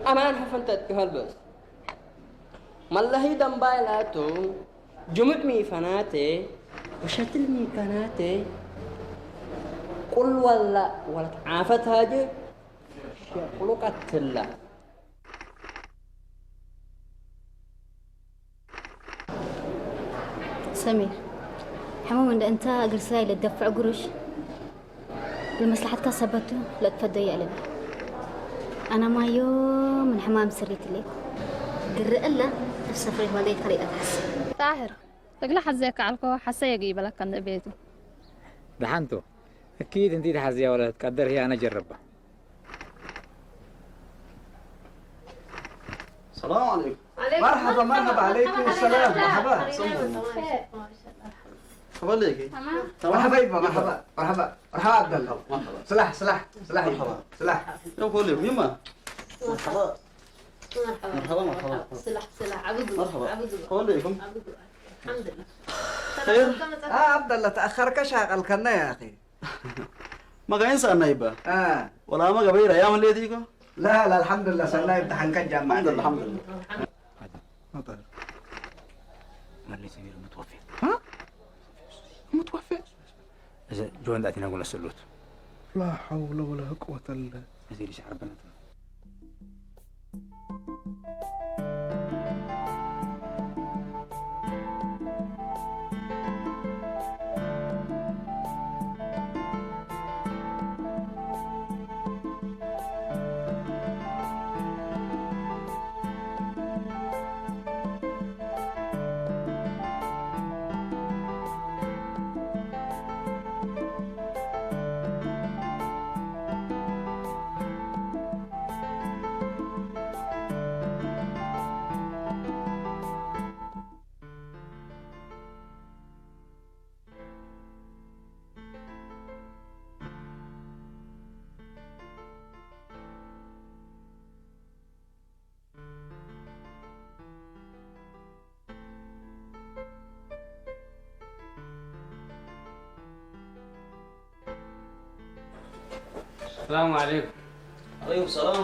ኣማን ሐፈንተት ክኸልበስ መላሂ ደንባይ ላቱ ጅሙዕ ሚፈናቴ ወሸትል ሚፈናቴ ቁል ወላ ወለት ዓፈት ሃጀ ሸቁሉ ቀትላ። ሰሚር፣ ሕሙም እንደ እንታ እግር ስራይ ለደፍዕ ጉሩሽ ብመስላሓትካ ሰበቱ ለጥፈዶ የዕልል። ኣና ማዮ ምን ሕማም ስሪት ለይኩ። ግርእ እለ እብ ሰፍሬ ሆነይ ፈሪቀ ተሓስ። ጣህር፣ እግለ ሓዘ ከዓልኮ ሓሰ የግ ይበለካ ንእቤቱ። ደሓንቱ እኪድ እንዲ ተሓዝያ ወለት ቀደር ህይ ኣነ ጀርባ። السلام عليكم. مرحبا، مرحبا، عليكم السلام، مرحبا. مرحبا ليكي. تمام. مرحبا يبا، مرحبا، مرحبا، مرحبا عبد الله. مرحبا. سلاح، سلاح، سلاح يبا، سلاح. يا فولي، يما. مرحبا. مرحبا، مرحبا. سلاح، سلاح، عبدو، مرحبا. عبدو. فوليكم. عبدو. الحمد لله. خير؟ اه عبد الله، تاخرك شاغل كنا يا اخي. ما قاين سأنا يبا. اه. ولا ما قبيرة يا من ليديكو. لا لا، الحمد لله، سأنا يبدا حنكجا. الحمد لله، الحمد لله. مطر. مالي سمير متوفي. ها؟ متوفي؟ إذا جوان داتي نقول السلوت. لا حول ولا قوة إلا. إذا ليش عربنا. السلام عليكم. عليكم السلام.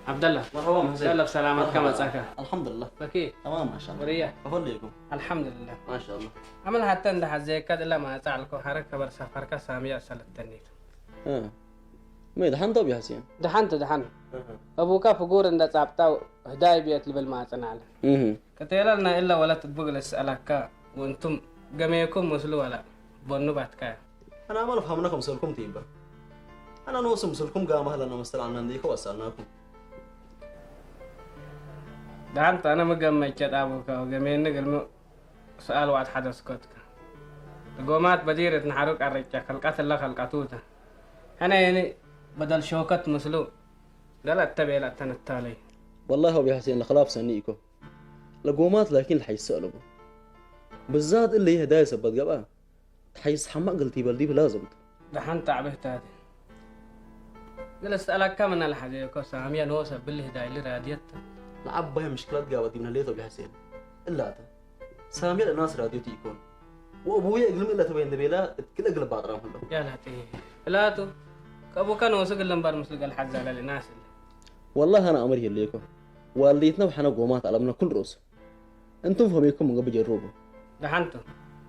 عبد الله. مرحبا، محسن. يلا بسلامتك، مرحبا. مساك. الحمد لله. بكي. تمام، ما شاء الله. وريح. أفضل لكم. الحمد لله. ما شاء الله. عمل حتى عند حزيك، قد لا ما أتعلكو حركة برسا فركة سامية سلتنيت. آه. ما يدحن طب يا حسين. دحنت، دحنت. أبوك فقور عند صعبتا هداي بيت لبل ما أتنعلم. كتيلنا إلا ولا تبقى لسألك وأنتم جميعكم مسلو ولا بنو باتكا. أنا ما أفهم أنكم سلكم تيبا. أنا نوسم سلكم قام أهلنا مستلعنا نديك وسألناكم. دعنت أنا مقام ميكت أبوك وقمين نقل سؤال وعد حدث كوتك. تقومات بديرة نحرق الرجة خلقات الله خلقاتوتا. أنا يعني بدل شوكت مسلو. قال أتبع لا تنتالي. والله هو بيحسين الخلاف سنيكو. لقومات لكن الحي السؤال أبو. بالذات اللي هي دايسة بتقبع. تحيس حمق قلتي بلدي بلازم. دحنت عبهت هذه. قال أسألك كم أنا لحد يكو سامية نوسة بالله دايلي راديت. لعب بها مشكلات قاوة دي من اللي يطبي حسين. إلا أتا. سامية الناس راديو تيكون. وأبويا يقلم إلا تبين دبيلا كل أقلب باطرام كله. يا لاتي. لاتو. كأبو كان وسق اللمبار مسلق الحزة للناس. والله أنا أمر يليكو. والديتنا وحنا قومات علمنا كل روس. أنتم فهميكم من قبل جروبه. دحنتو.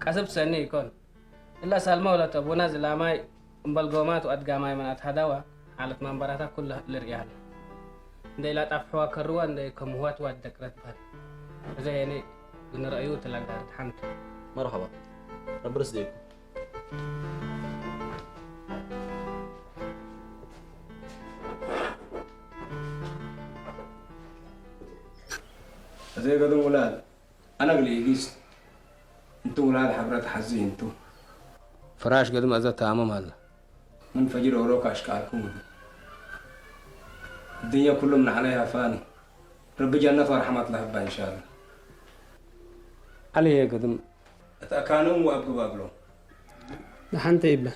كسب سني يكون. إلا سالما ولا تبونا زلاماي. እምበል ጎማት ወኣድጋማይ መናት ሃዳዋ ሓለት መንበራታ ኩለ ልርእያለ። እንደ ኢላጣፍሕዋ ከርዋ እንደ ከምህዋት ዋት ደቅረት በል። እዘ የኔ ግንረእዩ ትላጋር ሓንቲ። መርሐባ ረቢ ርስደይኩም። እዘ ገድም ውላድ ኣነ ግልኢጊስት እንቱ ውላድ ሐብረት ሐዚ እንቱ። ፍራሽ ገድም ኣዘ ተኣምም ኣለ። ምን ፈጅር ኦሮክ ኣሽቃልኩም። እድንያ ኩሉም ንዓለይ ሃፋኒ። ረቢ ጀነት ወረሕመት ለሀባ እንሻላ። ዓለየ ገድም። እት ኣካኖም ወእብ ግባግሎም። ንሓንተ ይብለ።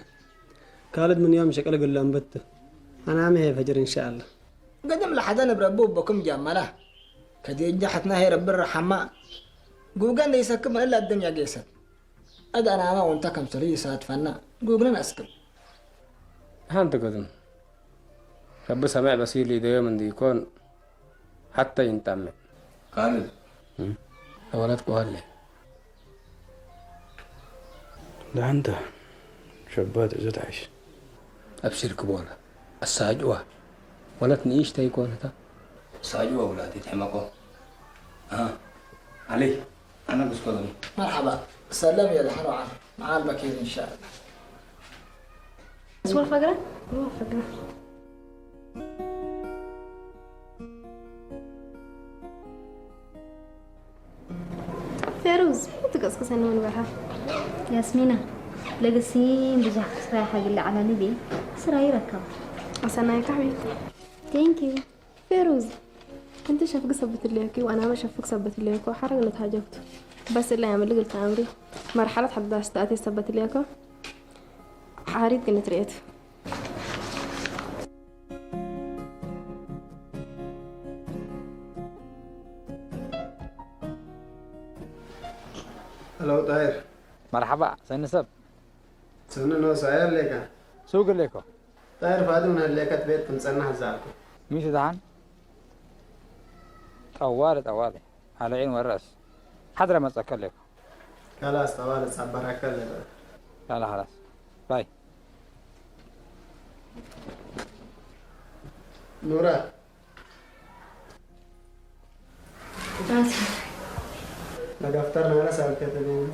ካልድ ምን ዮም ሸቀለ ግለ እምበቱ። ኣናመ ሄ ፈጅር እንሻላ። ገድም ለሐደ ንብረቡ እበኩም ጃመላ። ከዲጃ ሐትና ሄ ረቢ ረሐማ። ጉብገ እንደ ይሰክብ እለ እድንያ ጌሰት። እድ ኣናማ ወንታ ከምሰሉ ይሳትፈና። ጉብግንን ኣስክብ። ሓንቲ ገድም። ረቢ ሰሚዕ በሲር ሊደዮም እንዲኮን። ኣታ ይንጣመ። ካልድ። እም? ተወለት ከዋለ። ደሓንተ ሸባት እዘት ዓይሽ። ኣብሲር ክቦላ። ኣሳጅዋ። ወለት ንእሽተይ ኮነታ። ኣሳጅዋ ውላድ ይትሕመቆ። ኣሃ። ዓሊ፣ ኣነ ጉስኮ ዞም። መርሓባ። ሰለም የለ፣ ሓሮ ዓል። መዓል በኪር ኢንሻኣላህ። ስወል ፈግረ? ስወል ፈግረ። ፌሩዝ፣ ትቀስቅሰኒ ወንበርሃ። ያስሚና፣ ለገሲን ብዙሕ ክስራይ ሓግሊ ዓላኒ ቤ ስራይ ረከብ። ኣሰናይ ካሕቢት። Thank you. ፌሩዝ፣ እንት ሸፍግ ሰብት ለየኪ፣ ወአና መ ሸፍግ ሰብት ለየኮ፣ ሐረግ ነታጀብቱ። በስ እላ ያምል ግልት አምሪ፣ መርሐለት ሐዳስ ተአቴ ሰብት ለየኮ፣ ሐሪት ግንት ርኤቱ። ሄሎ፣ ጣሂር። መርሐባ፣ ሰኒ ሰብ። ሰኒ ነው፣ ሳየር ሌካ። ሱቅ ሌኮ። ጣሂር ፋድም ነህ ሌከት ቤት ትምጸና ሐዛርኩ። ሚስ ደሓን? ጠዋለ፣ ጠዋለ። على عين والراس. حضرة መጸከ ሌኮ። خلاص፣ ጠዋለ ጸበራከ ሌኮ። لا، لا، خلاص. باي. ኑራ። መጋፍተር ናላ ሳልከተ ቤኒ።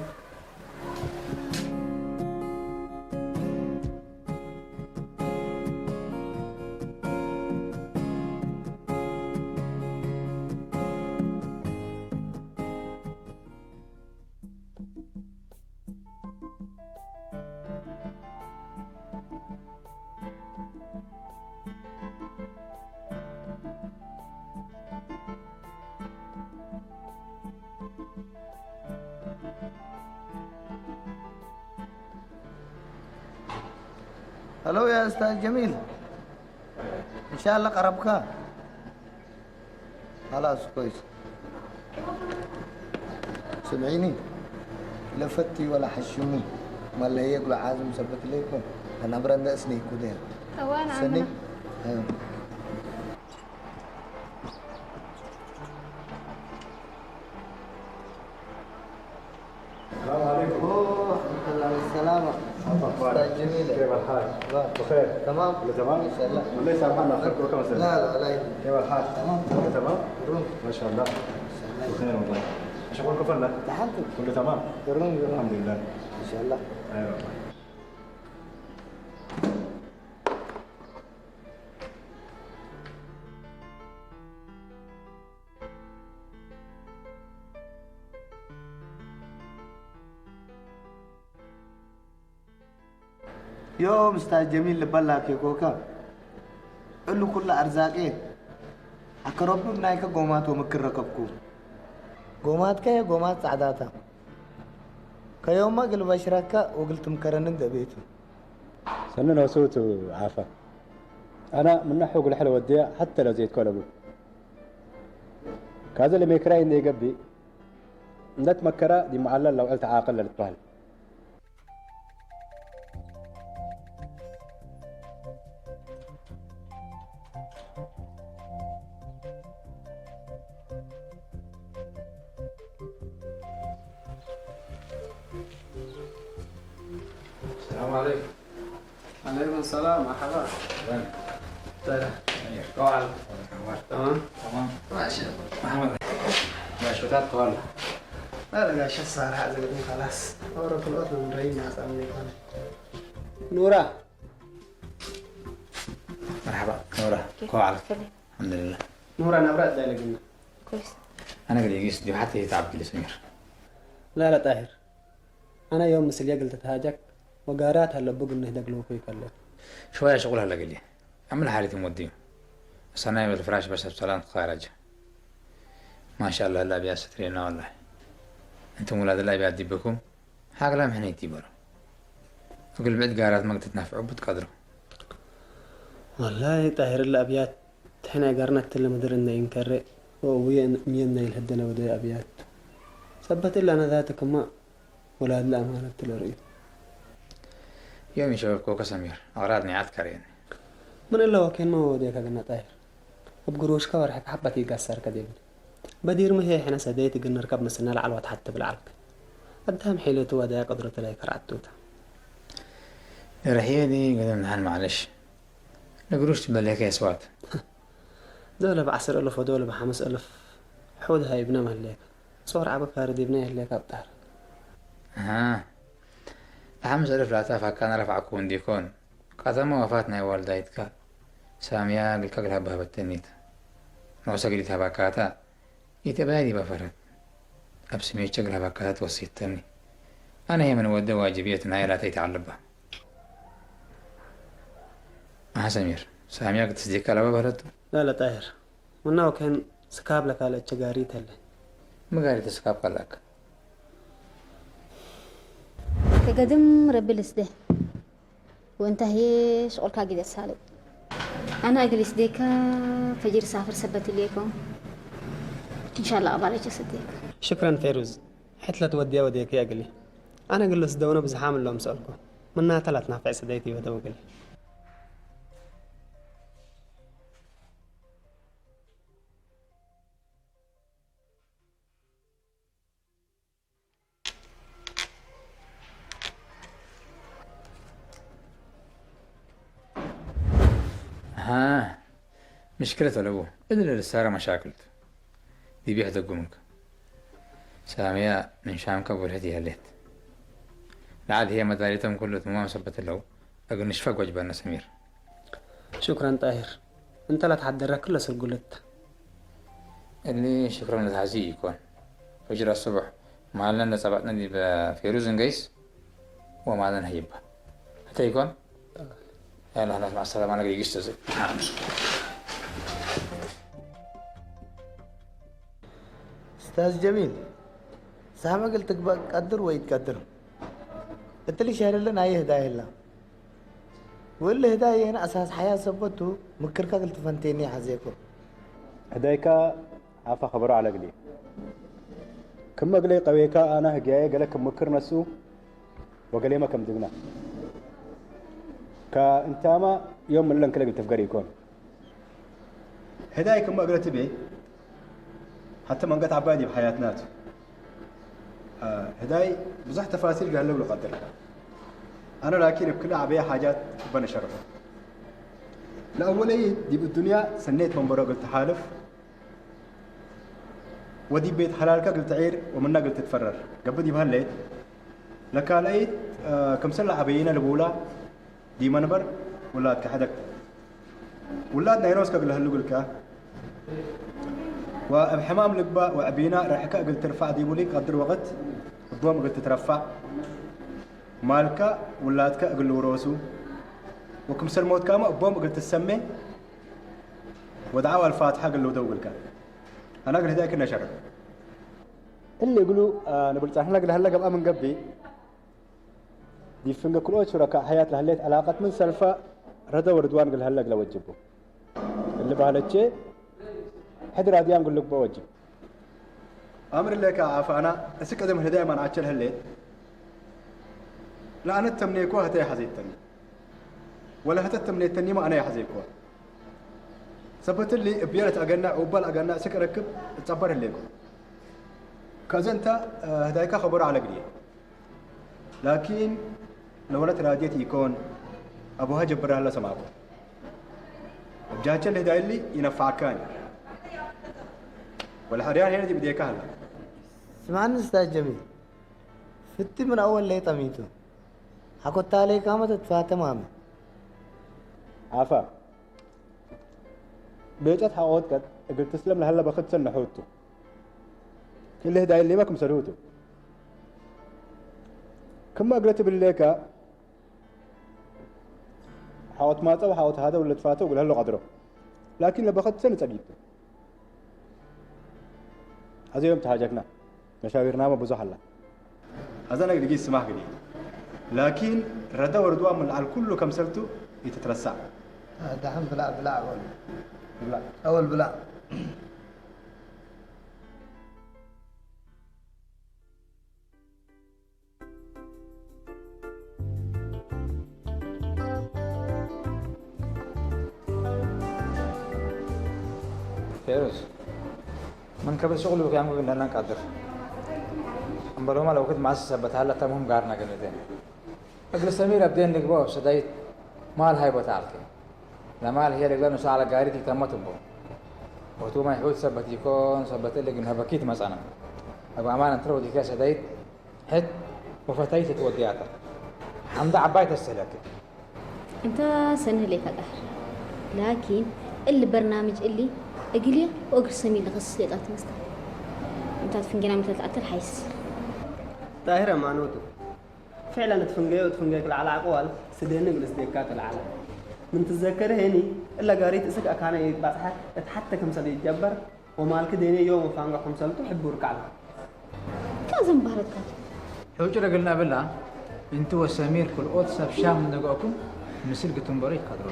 هلو يا أستاذ جميل، إن شاء الله قربك. خلاص كويس. سمعيني، لفتي ولا حشمي، ما اللي يقول عازم سبت ليكم، أنا برند أسني كده. أوان سني؟ عمنا. آه. السلام عليكم. أوه، الحمد لله على السلامة. أهلا وسهلا. أستاذ جميل. كيف الحال؟ الله. بخير؟ تمام؟ كله تمام؟ إن شاء الله. وليس عملنا خير كل كم سنة. لا، لا، لا. كيف الحال؟ تمام. كله تمام؟ روح. ما شاء الله. إن شاء الله. بخير والله. شغلكم فلة؟ تحنتم. كله تمام؟ روح، روح. الحمد لله. إن شاء الله. خير والله. يوم أستاذ جميل لبلاك يا كوكا. እሉ ኩሉ ኣርዛቄ ኣከ ረቢ ብናይከ ጎማት ወምክር ረከብኩ። ጎማትከ ጎማት ጻዕዳታ። ከዮማ ግል በሽረከ ወግል ትምከረንን ደቤቱ። ሰኒ ነሱቱ ዓፋ። ኣና ምናሑ ግልሐ ለወድያ ሐተ ለዜትኮ ለቡ። ካዘ ለሜክራይ እንዴ ገብእ፣ እንደት መከራ ዲብ መዓላ ለውዕል ተዓቅል ለልትበህል። السلام عليكم. عليكم السلام، مرحبا. وين؟ ترى. خير. كوال. تمام؟ تمام. ما شاء الله. محمد. ما شو تات كوال؟ لا، لا، يا شو صار هذا بدون خلاص. أورا كل أطلع من رأينا أسأل لي كمان. نورا. مرحبا، نورا. كيف؟ كوال. سلام. الحمد لله. نورا، أنا برد لا لقينا. كويس. أنا قد يقيس دي حتى يتعب كل سمير. لا، لا، طاهر. أنا يوم مسل يقل تتهاجك وقارات هلا بقول نهدق لو كوي كله. شوية شغل هلا قلي. أعمل حالتي موديو. الصنايع والفراش بس بسلام خارج. ما شاء الله، هلا بيا سترينا والله. أنتم ولاد الله بيا ديبكم. حاجة لا محنيتي برا. أقول بعد قارات ما قد تنافعوا بتقدروا. والله طاهر الأبيات تحنا قرنت اللي مدرنا ينكر وأبويا مينا يلهدنا ودي أبيات. ثبت إلا أنا ذاتك ما ولا هاد الأمانة تلري. يومي شباب كوكا سمير، أغراضني عاد كارين. من إلا وكان ما هو ديك أنا طاهر. እብ ግሩሽካ ወርሕካ ሓባቲ ይጋሰርካ ዴብል። በዲር ምሄ ሕነ ሰደይት ግን ንርከብ ምስና ለዓል ዋትሓት ትብል ዓልክ። ኣዳም ሒለቱ ወዳያ ቅድረቱ ላይ ከርዓቱታ። ንርሕየ ዲ ገለ ምድሓን ማዕለሽ። ንግሩሽ ትበለከ የስዋት። ዶለ ብዓስር እልፍ ወዶለ ብሓምስ እልፍ። ሑድ ሃይብና መህለካ። ጾር ዓበ ካርድ ይብና የህለካ ኣብ ጣር። ኣሃ። ብሓምስ እልፍ ላታ ፋካና ረፋዕኩ እንዲኮን። ቀተማ ወፋት ናይ ዋልዳይትካ። ሳሚያ ግልካ ግልሃ ባህበተኒት። ንዑሰ ግዲት ሃባካታ። ኢተባያ ዲባ ፈረት። ኣብ ስሜቸ ግልሃ ባካታ ትወሲተኒ። ኣነ ሄመን ወደ ዋጅብየት ናይ ላተይ ተዓልባ። ኣሃ ሰሚር። ሳሚያ ክትስዲካ ለባ በህለቱ። لا لا طاهر. ምናው ከን ስካብ ለካለ ቸጋሪ ተለ። ምጋሪ ተስካብ ካላክ። ከገድም ረቢ ልስደ። ወእንታ ህየ ሽቆልካ ጊደ ሳለይ። ኣነ እግል ስዴካ ፈጅር ሳፍር ሰበት ልየኮ። ኢንሻላ ኣባለች ስዴካ። ሽክረን ፌሩዝ። ሕትለት ወዲያ ወዲያ ከይ ኣግሊ። ኣነ ግልስ ደውነ ብዝሓም እሎም ሰልኩ። ምናተ ላትናፍዕ ስደይቲ ወደው ግሊ። ها، مشكلة لبو. إذن للسارة مشاكل. دي بيحدى قمك. سامية من شام كبر هدي هليت. لعد هي مداريتهم كله تمام سبت له. أقول نشفق وجبنا سمير. شكرا طاهر. أنت لا تحضر كل سرقلت. اللي شكرا لتعزي يكون. فجر الصبح. ما لنا سبعتنا دي بفيروز نقيس. وما لنا هيبة. حتى يكون. يلا خلاص، مع السلامة، أنا قاعد يشتزل. أستاذ جميل، سامع قلت تقبل قدر ويتقدر. قلت لي شهر لنا أيه داهلا. ወለ ህዳይ የን ኣሳስ ሓያ ሰበቱ ምክርካ ክልትፈንቴኒ ሓዜኮ። ህዳይካ ኣፋ ኸበሮ ዓለግሊ። ክመ እግለይ ቀቤካ ኣና ህግያየ ገለ ክምክር ነሱ ወገሌመ ከም ድግና። ከእንታማ ዮም ምለን ክለግ ልትፍገር ይኮን። ህዳይ ክመ እግለ ትቤ ሐተ መንገት ዐባይ ዲብ ሐያትናቱ። ህዳይ ብዙሕ ተፋሲል ጋለው ልቀድር። ኣነ ላኪን እብ ክለ ዐበየ ሓጃት እበ ነሸርሖ። ለአወለይት ዲብ እዱንያ ሰኔት መንበሮ እግል ተሓልፍ ወዲብ ቤት ሐላልከ እግል ትዒር ወምና እግል ትትፈረር ገብእ ዲብ ሀሌት። ለካልአይት ክምሰል ለዐበይነ ልቡላ ዲመ ንበር ውላድከ ሐደግ። ውላድ ናይ ኖስከ እግል ለህሉ እግልከ ወእብ ሕማም ልግባእ ወዕቢና ርሕከ እግል ትርፋዕ ዲቡ ሊቀድር ወቅት እቦም እግል ትትረፋዕ ማልከ ውላድከ እግል ልውሮሱ ወክምሰል ሞትካመ እቦም እግል ትሰሜ ወድዓው አልፋትሐ እግል ልውደው እግልከ። አነ እግል ህዳይ ክነ ሸርሕ። እሊ እግሉ ንብል ጸንሕና እግል ሀለ ገብአ ምን ገብእ ዲብ ፍንገ ክልኦት ሹረካእ ሐያት ለህሌት ዐላቀት ምን ሰልፈ ረደ ወርድዋን እግል ሀለ እግለ ወጅቡ። እሊ ባህለቼ ሕድ ራድያን እግል ልግበእ ወጅብ። አምር ሌከ አፋና እስክ ቅድም ህዳይ ማንዓቸ ለህሌት ለአነ ተምኔኮ ህተ የሐዜተኒ ወለ ህተ ተምኔተኒማ አነ የሐዜኮ። ሰበት እሊ እብየለት አገናዕ ኡባል አገናዕ እስክ ረክብ እጸበር ህሌኮ። ከዘ እንተ ህዳይካ ከበሮ ዐለ ግድየ። ላኪን ለወለት ራድየት ኢኮን፣ አቡሃ ጀብር ሀለ ሰማዕኮ። እብ ጃቸ ለህዳይሊ ኢነፈዐካኒ። ወለሐርያን ሄነ ዲብ እዴካ ሀለ። ስምዓኒ እስታዝ ጀሚል፣ ፍቲ ምን አወል ለይ ጠሚቱ። ሐኮታ ለይ ካመ ተትፋተ ማመ። አፋ። ቤጨት ሐቆት ቀጥ እግል ትስለም ለሀለ በክት ሰን ነሐውቱ። ክል ህዳይ ሊመ ክምሰሉ ቱ። ክመ እግለ ትብል ሌከ፣ ሐቆት ማጸ ወሐቆት ሃደ ወለትፋተ እግል ሀሎ ቀድሮ። ላኪን ለበክት ሰን ጸጊቱ። አዜ ዮም ተሃጀክና። መሻዊርናመ ብዙሕ አላ። አዘ ነግ ድጊ ስማህ ግዲ። ላኪን ረደ ወርድዋ ምን ለዐል ኩሉ ከምሰልቱ ኢትትረሳዕ። ደሐን ብላዕ ብላዕ አወል። ብላዕ። አወል ብላዕ። ፌሩዝ፣ ምን ከብል ሽቁል ብክያም ግን ለናን ቃድር። እምበሎማ ለውክት ማስ ሰበት ሀላ ተምሁም ጋር ነገነተ። እግል ሰሚር አብዴን ልግባው ሰዳይት ማል ሃይ ቦታ አልከ። ለማል ህየ ልግላ ንሱ አለ ጋሪት ይተመት እቦ። ወቱ ማይ ሑት ሰበት ይኮን ሰበት እልግ ንሀበኪት መጻና። አብ አማን እንትሮ ወዲከ ሰዳይት ሕት ወፈታይት ትወዲያታ። ሓምዳ ዓባይ ተስተህለክ። እንታ ሰንህ ለይ ፈጣር ላኪን እል በርናምጅ እሊ እግልየ ወእግር ሰሚር ለኸስስ ሌጣ ትመስታ። እንታ ትፍንጌና ምተል ተኣተል ሓይስ። ጣሂር ሃይማኖቱ ፍዕለን ትፍንገዮ ትፍንገክ ለዓላ ኣቅዋል ስደኒ እግል ስደካ ተለዓላ። ምን ትዘከር ሄኒ እላ ጋሪት እስክ ኣካነ ይባጽሓት እት ሓተ ከምሰል ይጀበር ወማልክ ደኔ ዮም ፋንጋ ከምሰልቱ ሕቡር ቃል። ካዘን ባህረትካት ሕውጭ ረግልና ብላ እንቲ ወሰሚር ክልኦት ሰብ ሻም ነገእኩም ምስል ግትንበሩ ይትካድሮ።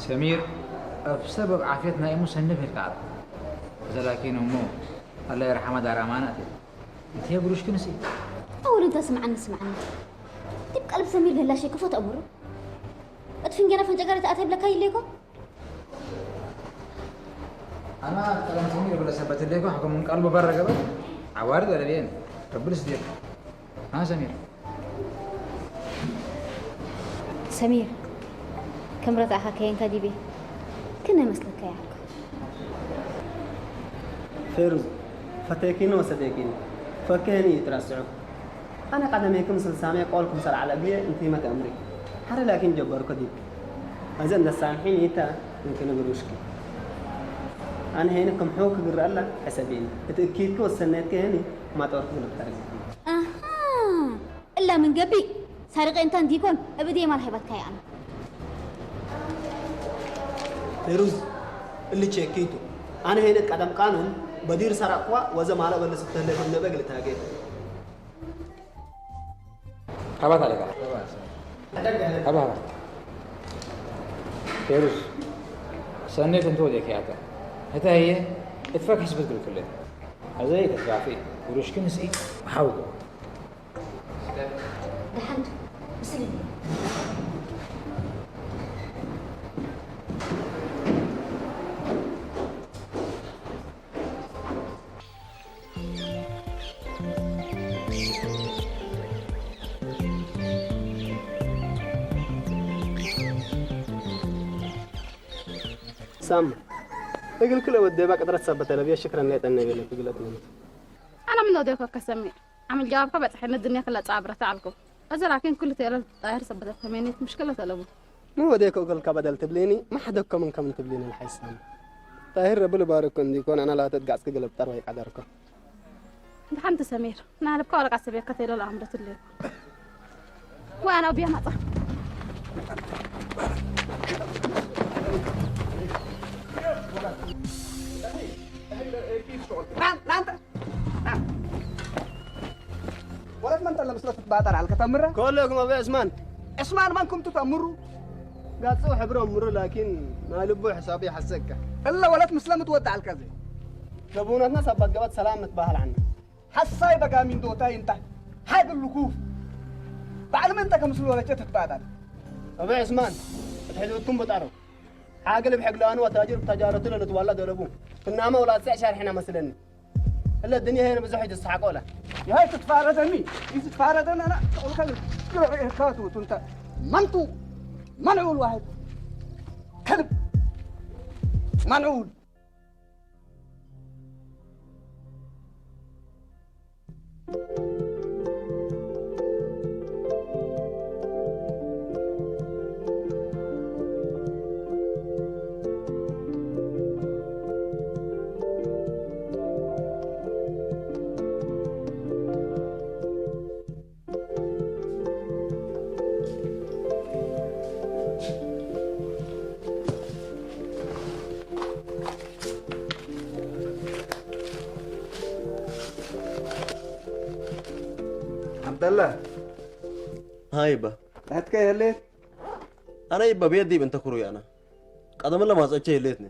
ሰሚር ኣብ ሰበብ ዓፍየት ናይ እሙ ሰንፍ ይልካዓት። ዘላኪን እሞ ኣላ የርሓማ ዳር ኣማና እትብል። እንተ የብሩሽክን ሲ ኣወል እንተ ስምዓኒ ስምዓኒ ዲብ ቀልብ ሰሚር ለላ ሸይ ክፎ ተእምሩ። እት ፍንጌና ፈንጨጋሪ ተኣተ ይብለካ ይሌኮ ኣና ቀለም ሰሚር ብለ ሰበት ለይኮ ሕኩም ምን ቀልቡ በረገበ ዓዋርድ ወለልየን ረብል ስዴት ها سمير ሰሚር ከም ረታዕኻ ከየንካ ዲቤ ክነ መስለካ ይዓልካ ፌሩዝ ፈተኪኒ ወሰደኪኒ ፈከህኒ ይትረስዑ ኣነ ቀደሜክም ስልሳሜ ቆልኩም ሰልዓለ ብየ እንቲመ ተእምሪ ሓደ ላኪን ጀበርኮ ዲብ እዚ እንደሳምሒን ይታ እንክንግር ውሽኪ ኣነ ሄኒ ከም ሕው ክግረአላ ሕሰቢኒ እቲ እኪትኪ ወሰነትኪ ሄኒ ማጠወርኩ ዝንብጠር ኣሃ እላ ምን ገቢእ ሳሪቀ እንታ እንዲኮን እብ እዴ ማል ሃይባትካ ይኣምን ፌሩዝ እሊ ቼኪቱ ኣነ ሄነት ቀደም ቃኑን በዲር ሰራቅኳ ወዘ ማለ በልስ ተለኩም ነበግ ልታጌ ካባት ኣለካ ካባ ካባ ፌሩዝ ሰኔት እንተ ወዴ ከያተ እታ ህየ እትፈክ ሕስበት ግልክለ ኣዘይ ተትራፊ ውሩሽክን ስኢ ሓውጎ ደሓን ምስል ሳም እግል ክለ ወደባ ቅጥረት ሰበተ ለብየ ሽክረን ሌጠነ ቤለ ትግለት ነው ኣነ ምን ወደኮ ከሰሚ ዓመል ጀዋብካ በጽሐነ ድንያ ክለ ጻብረተ ኣልኩ እዚ ላኪን ኩሉ ተለ ጣይር ሰበተ ተመኔት ምሽክለ ተለቡ ምን ወደኮ እግል ከበደል ትብሊኒ ማሕደኮ ምን ከምን ትብሊኒ ለሓይሳም ጣይር ረብል ባርኮ እንዲኮን ኣና ላተት ጋጽክ ግለብ ጠርዋይ ቀደርኮ እንተ ሓንቲ ሰሚር ናልብካ ወረቃ ሰብየካ ተይሎ ለኣምረት ለ ዋና ቢያ ማጻ ወለት መን ተለ ምስለ ትትባጠር ኣልከ ተምረ ኮለኩም ኣበ ዕስማን ዕስማን መን ኩም ትተምሩ ጋጽው ሕብሮ ምሩ ላኪን ናይ ልቡ ሕሳብ ይሓሰከ እለ ወለት ምስለ ምትወጣ ኣልከ ዘ ለቡናትና ሰባት ገባት ሰላም ምትባህል ዓና ሓሳይ በጋሚን ዶታይ እንታ ሓግል ልኩፍ ባዕል ምን ተከምስሉ ወለጨ ትትባጠር ኣበ ዕስማን እትሕልውኩም በጣረው ሓግል ብሕግላኑ ወታጅር ብታጃረቱ ለልትዋላ ደለቡ እናመ ወላጽዕ ሻርሕና መስለኒ እለ ድንያ ሄን ብዙሕ ይትስሓቆ ለ ይሃይ ትትፋረደኒ ይትትፋረደን ኣና ተቁልከ ግረዕካ ትውቱ እንተ መንቱ መንዑል ዋህድ ከልብ መንዑል ዓብደላ ሃይባ ናትከ የሌት ኣነ ይባ ቤት ዲብ እንተ ክሩይ ኣነ ቀደም ለማጸቸ የሌትኒ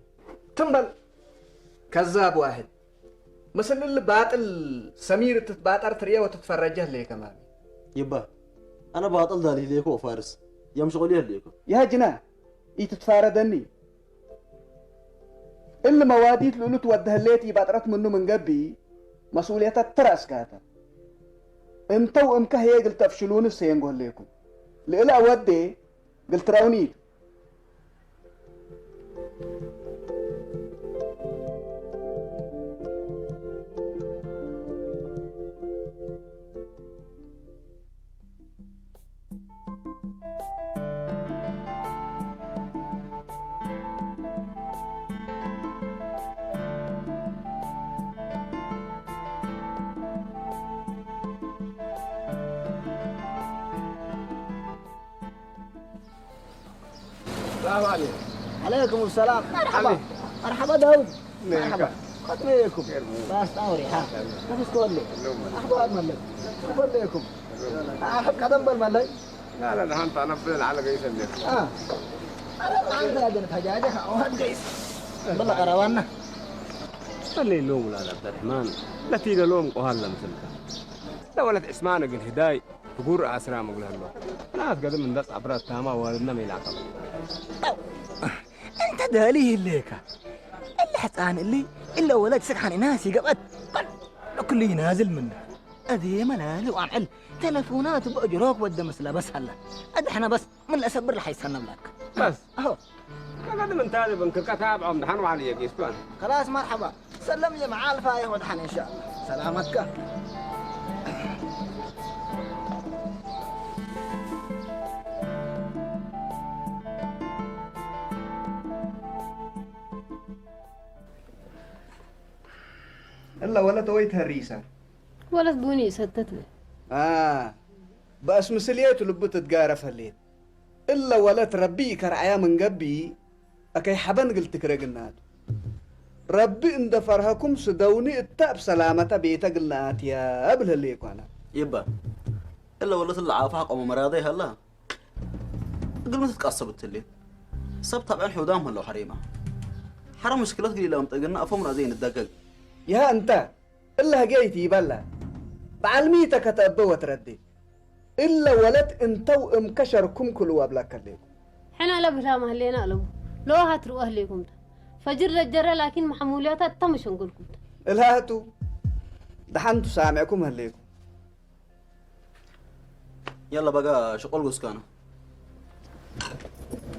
ትም በል ከዛብ ዋሕድ ምስል እል ባጥል ሰሚር እትትባጠር ትርኤ ወትትፈረጀ ህሌከ ማሚ ይባ ኣነ ባጥል ዳል ህሌኮ ፋርስ የምሽቆል ህሌኮ ያጅና ኢትትፋረደኒ እሊ መዋዲት ልእሉት ወደ ህሌት ይባጥረት ምኑ ምን ገቢ መስኡልየታት ተራእስካታ። እንተው እምካ ህየ እግል ተፍሽሉንስ ሰየንጎ ህሌኩም። ልእላ ወዴ ግልትራውኒት። السلام عليكم. عليكم السلام. مرحبا. مرحبا داود. مرحبا. ختم لكم. باس تاوري ها. نفس كله. أخبار ملك. أخبار لكم. أحب قدم بالملك. لا لا ده أنت أنا بدل على قيس اللي. آه. أنا ما عندي أجل حاجة. أجل واحد قيس. بالله قروانا. اللي يلوم لا عبد الرحمن. لا تيجي لوم قهر لمسلك. لا ولد عثمان قال هداي. ፍጉር ኣስራ መጉላሎ ናት ገደ ምንዳ ጻብራ ታማ ዋልና ሜላቀ። እንተ ደሊ ይሌካ እለ ሕፃን እሊ እለ ወለድ ስግሓን ናስ ይገበት። ኩሉ ይናዝል ምና። እዜ መላሊ ወአምዕል ተለፎናት በእጅሮክ ወደ መስላ በስ አለ። እድሕና በስ ምን ለሰብር ለሐይሰና ብላክ። በስ። አሆ። ከገድም እንታዘብ እንክርካ ታብዖም ደሓን ዋዕል እየ ጌስኳን። ከላስ መርሐባ። ሰለም የመዓልፋ ይሆን ሓን እንሻ ሰላመትካ። እላ ወለት ወይ ተሪሳ። ወለት ቡኒ ሰተት። አ፣ በእስ ምስልየቱ ልቡ ትትጋረፈ ሌት። እለ ወለት ረቢ ከርአያ ምን ገቢ፣ እከይ ሐበን እግል ትክረ ግናቱ። ረቢ እንደ ፈርሀኩም ስደውኒ እተ እብ ሰላመተ ቤተ እግል ነኣትያ እብል ህሌኩ አነ። ይባ፣ እለ ወለት እለ ዓፋ ቆመ መራደ ይሀላ፣ እግል ምን ትትቃሰቡ ትሌት። ሰብ ታብዐን ሕውዳም ህለው ሐሬማ። ሐረ ሙሽክለት እግል ኢለአምጥእ ግና አፎም ረአዘ ይንደገግ። ይሃ እንተ፣ እለ ህጌ ይትይበለ። በዐል ሚ ተ ከተአበ ወትረዴ። እለ ወለት እንተው እምከ ሸርኩም ክልኡ አብለከ ህሌኩ። ሕነ ለብህላ ማህሌና አለቡ። ለዋሃ ትርኡ ህሌኩም ተ። ፈጅር ለጀረ ላኪን መሐሙልያታ እተ መሸንጎልኩም ተ። እልሃቱ ደሓንቱ ሳምዕኩም ህሌኩም። የለ በጋ ሽቆል ጉስካና።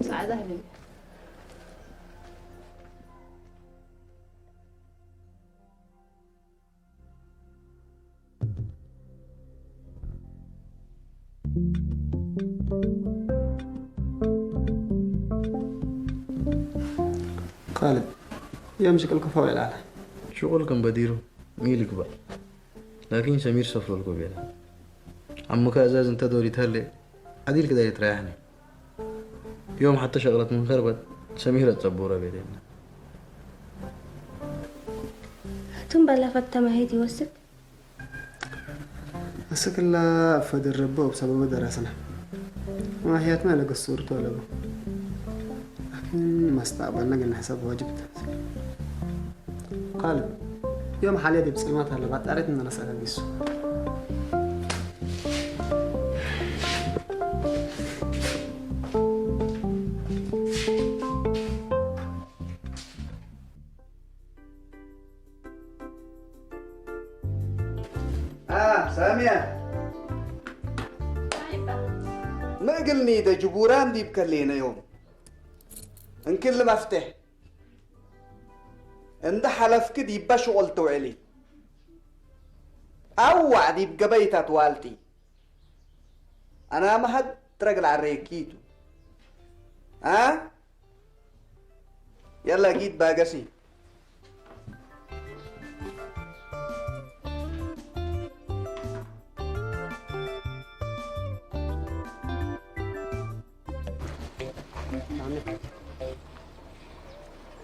ጻዕዳ ህሌ። ካልድ፣ ዮም ሽቅል ክፋው ይላለ። ሽቁል ከም በዲሩ ሚል ግባእ። ላኪን ሰሚር ሰፍሮልኮ ቤላ። አሙካ እዛዝ እንተ ዶሪት ሀሌ፣ አዲል ክዳይ ትራያህኒ። ዮም ሐተ ሸቅለት ምን ከርበት፣ ሰሚር አትጸቡረ ቤሌና። ቱም በላ ፈተመ ሄት ይወስክ። እስክላ ፈድር ረቦ እብ ሰበበ ደረስና። ማህያትና ለገሱርቶ ለቡ። ላኪን መስተቅበልና ግን ሕሳብ ዋጅብ ተ። ካልድ፣ ዮም ሓልያ ዲብ ጽልማት አለ፣ ባጣሪት እንነሳ ከጊሱ። አ፣ ሳምያ። ምን እግልኒ ደ ጅቡራን ዲብ ከሌነ ዮም። እንክል መፍትሕ። እንደ ሐለፍክ ዲባ ሽቁል ትውዕሊ። አዋዕ ዲብ ገበይታት ዋልቲ። አናመ ሀድ ትረግል ዐሬኪቱ። አ? የላ ጊት ባገሲ።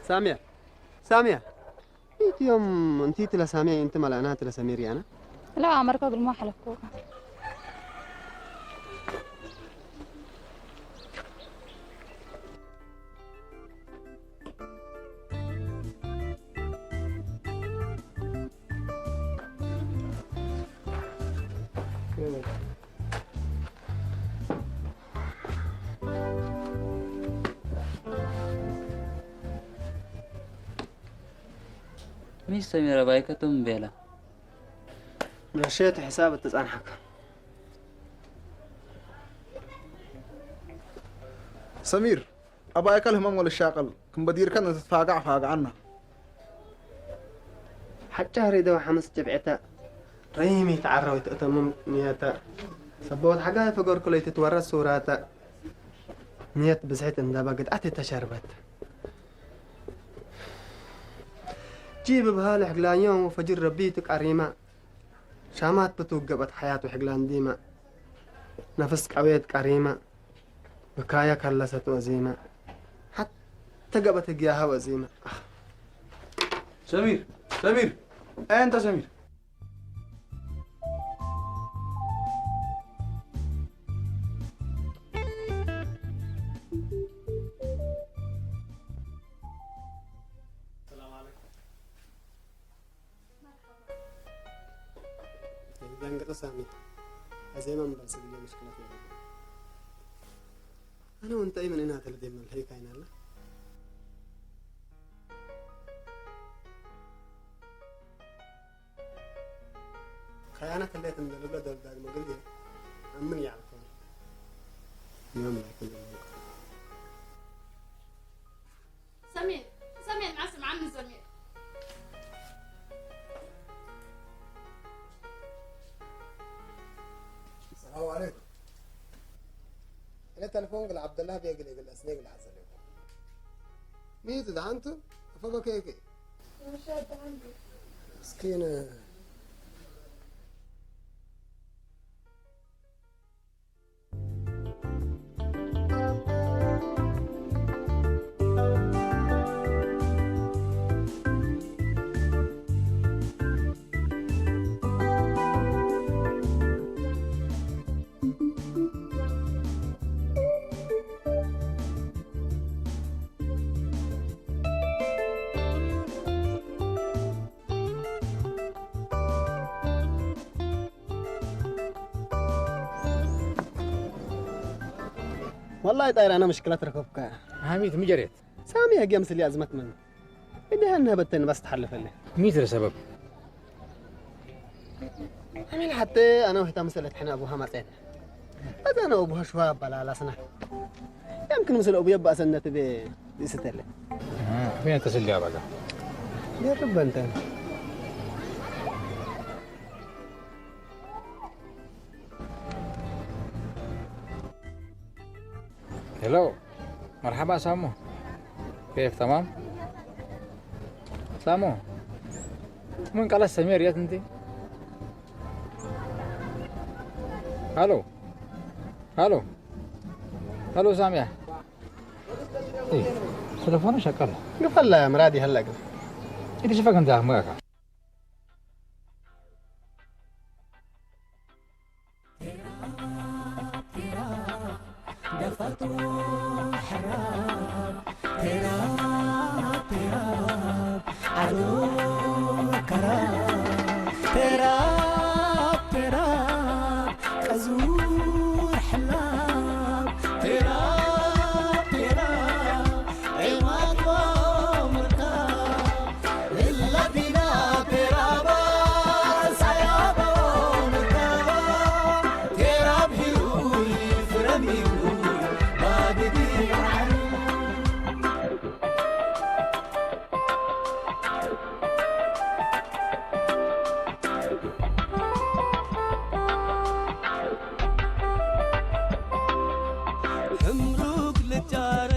ሳምያ፣ ሳምያ። ኢትዮም እንቲት ለሳሜ እንቲ መልአናት ለሰሜ ሪአና። لا أمرك قبل ما حلفكو. ሚስ ሰሚር ኣባይ ከቶም ቤላ። መሸት ሕሳብ እትጻንሓካ። ሰሚር፣ ኣባይ ኣካል ህመም ወለሻቀል ክንበዲርከን እንትትፋጋዕ ፋጋዓና። ሓጫ ሪደው ሓምስ ጀብዕታ ረይሚ ተዓራዊት እተምም ንያታ ሰቦት ሓጋይ ፈገርኩ ለይትትወረስ ሱራታ ንየት ብዝሒት እንዳባ ግድኣት እተሸርበት ጂ ብብሃል ሕግላዮም ወፈጅር ረቢ ትቃሪማ ሻማት ብትውገበት ሓያት ውሕግላን ዲማ ነፍስ ቀውየት ቃሪማ ብካያ ካላሰት ወዚማ ሓተ ገበት ህግያሃ ወዚማ። ሰሚር፣ ሰሚር፣ ኣይ ኣንታ ሰሚር። ሰላም ዓለይኩም። ደንግጠ ሳሚ፣ ኣዜማ እምበር ስብያ ምሽክላት የብሉ። ኣነ እውን እንታይ ምን ኢና ተልዴ ምን ሄይ ካይናለ። ከያና ተልዴት እንደልብለ ደል ዳግመ ግን ኣምን ያልኩ። ሰሜን፣ ሰሜን፣ ዓስም ዓምን ሰሜን። ሰላም ዓለይኩም። እለ ተልፎን ግል ዓብደላህ ቤግል የግል እስኔ ግል ሓዘለኩም። ሚት ዳንቱ፣ ፈበከይከ። ምስኪን። والله طاير أنا مشكلة ركبك. هاميت مجريت. سامي هجم سلي أزمة من. بدي هن هبتن بس تحلف لي. ميتر سبب. أمين حتى أنا وهتا مسألة حنا أبوها ما سعيت. بس أنا أبوها شواب بلا لسنا. يمكن مسألة أبويا بأسنة ب-، بيستلي. آه، فين تسلي يا بقى؟ يا رب أنت. هلو، مرحبا سامو. كيف، تمام؟ سامو، من قال سمير يا تنتي؟ هلو. هلو. هلو سامية. إيه، تلفونه شغال. قفل لا يا مرادي هلا قفل. إنت شفك أنت أحمقك. ሕምሩግ ልጫረ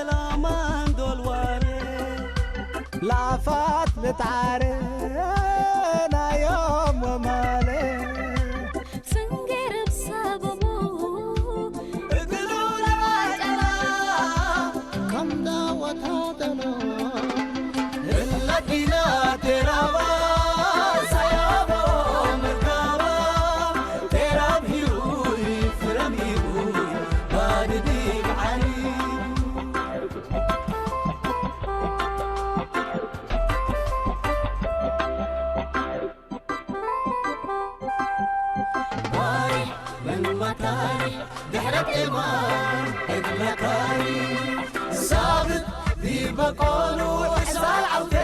ላማን ዶልዋረ ላፋት ልጣረ ናዮም ወማለ ጽንገርብ ሰበሙ እግሉ ለባጨላ ከምዳ ወታደሎ እለዲና ቴራባ ሳያቦ መርካባ ቴራብ ሂሩይ ፍረሚቡ ባድዲ ብዓሊ ባሪ ምን መካሪ ድሕረት ኤማን እግለካሪ ሳብት ዲበቆሉ ዕሳል ዓውተ